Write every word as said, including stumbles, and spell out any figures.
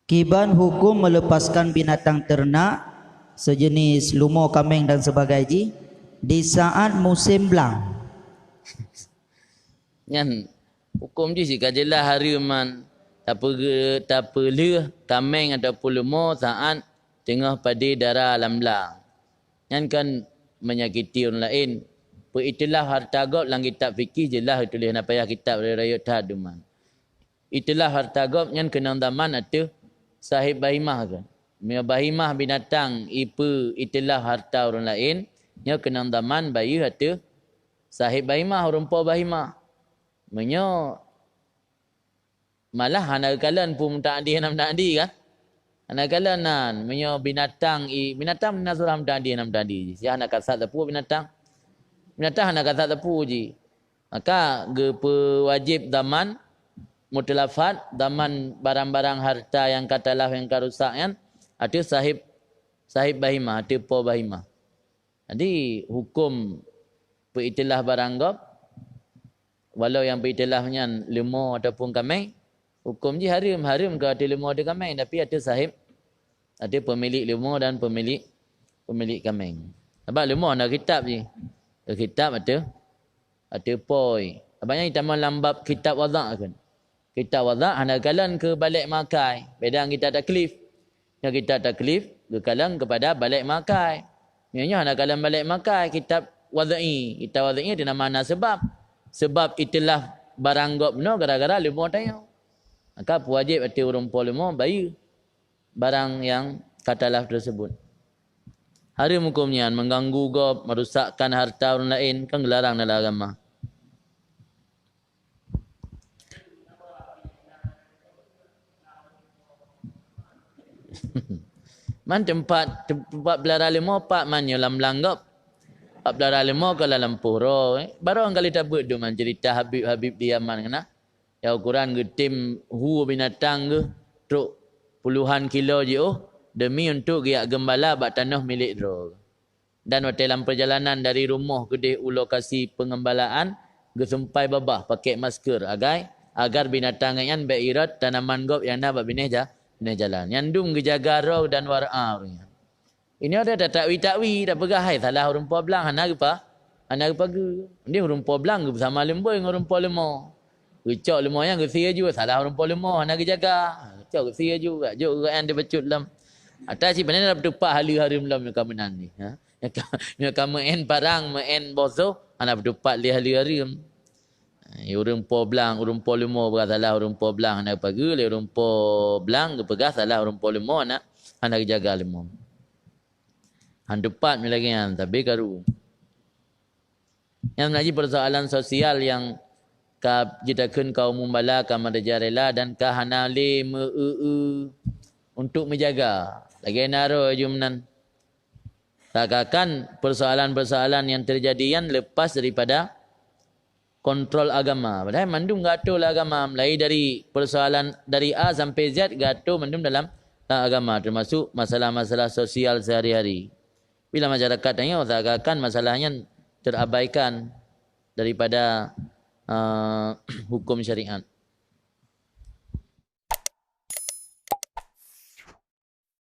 Kiban huköm meulepaskan binatang teurenak, seujeuneuh leumo, kaméng dan seubagai jih, di saát musém blang? Nyan huköm jih sika jeulaih hareuem man tapeuge-, tapeulheueh kaméng ataupun leumo saát teungoh padé dara lam blang. Nyan kan menyakiti ureuëng laén. Peuiktilaf hareuta gob lam kitab fikih jeulaih geutuléh, hana payah kitab rayeuk-rayeuk that dum man. Iktilaf hareuta gob nyan keunong daman ateueh sahib bahimah keuh. Meunyoe bahimah binatang ipeuiktilaf hareuta ureuëng laén, nyoe keunong daman bayeue ateueh sahib bahimah, ureuëng po bahimah. Meunyoe malah hana geukalon peue muta'addi hana muta'addi kan? Hana geukalon nan. Meunyoe binatang i-, binatang na surah muta'addi hana muta'addi. Sia hana kasat sapeue binatang. Binatang hana kasat sapeue jih. Maka geupeuwajéb daman mutlafat, daman barang-barang hareuta nyang ka talaf, nyang ka rusak nyan ateueh sahib, sahib bahimah, ateueh po bahimah. Jadi huköm peuiktilaf barang gob, walau nyang peuiktilaf nyan leumo ataupun kaméng, huköm jih hareuem, hareuem keu ateueh leumo ateueh kaméng, tapi ateueh sahib, ateueh peumilék leumo dan peumilék, peumilék kaméng. Sabab leumo na kitab jih. Kitab ateueh, ateueh po. Sabab nyan jitamong lam bab kitab wadha' kan. Kitab wadha' hana geukalon keu baligh meuakai, beda ngon kitab taklif. Nyoe kitab taklif geukalon keupada baligh meuakai. Nyoe, nyoe hana kalon baligh meuakai, kitab wadha'i. Kitab wadha'i teunama na seubab. Seubab iktilaf barang gob nyoe gara-gara leumo tanyoe. Maka peuwajéb ateueh ureuëng po leumo bayeue barang nyang ka talaf teuseubut. Hareuem huköm nyan, meuganggu gob, meurusakkan hareuta ureuëng laén, kan geularang dalam agama. Man teumpat, teumpat peulara leumo pat man nyoe lam blang gob. Pat peulara leumo ka lam lampôh droe, eh. Barô kali tabeuet dum man ceurita Habib-Habib di Yaman keunan. Nyang ukoran geutem hu binatang geuh trok puluhan kilo jiôh demi untuk geujak geumbala bak tanoh milék droe. Dan watée lam peurjalanan dari rumoh keudeh u lokasi peungeumbalaan, geusumpai babah pakèk masker agai, agar binatang nyan bék irot tanaman gob nyang na bak binéh ja-, binéh jalan. Nyan dum geujaga droe dan wara ureuëng nyan. Inoe deuh tatakwi-takwi, tapeugah hai salah ureuëng po blang, hana geupa-, hana geupageue. Deuh ureuëng po blang geubeusama leumboi ngon ureuëng po leumo. Geucok leumo nyan geusie ju, salah ureuëng po leumo, hana geujaga. Geucok geusie ju, jak jok geuh nyan dibacut lom. Ata cit pane na peutupat haleue hareuem lom nyang ka meunan jih, ha. Nyang ka, nyang ka meu'en parang, meu'en boh soh, hana peutupat lé haleue hareuem. Eh, ureuëng po blang, ureuëng po leumo peugah salah ureuëng po blang hana geupageue, lé ureuëng po blang geupeugah salah ureuëng po leumo hana, hana geujaga leumo. Han teupat mi lagée nyan, sabe karu. Nyan na jih peursoalan sosial nyang ka jitakheun kaum mumbala, ka meurejarela dan ka hana lé meu-eu-eu untuk meujaga. Lagée na roh jum nan. Seakan-akan persoalan-persoalan yang terjadi nyan lepas daripada kontrol agama. Padahai mandum geuatur lé agama, mulai dari persoalan dari A sampai Z geuatur mandum dalam, dalam agama, termasuk masalah-masalah sosial sehari-hari. Bila masyarakat tanyoe seakan-akan masalah nyan terabaikan daripada, eh, hukum syariat.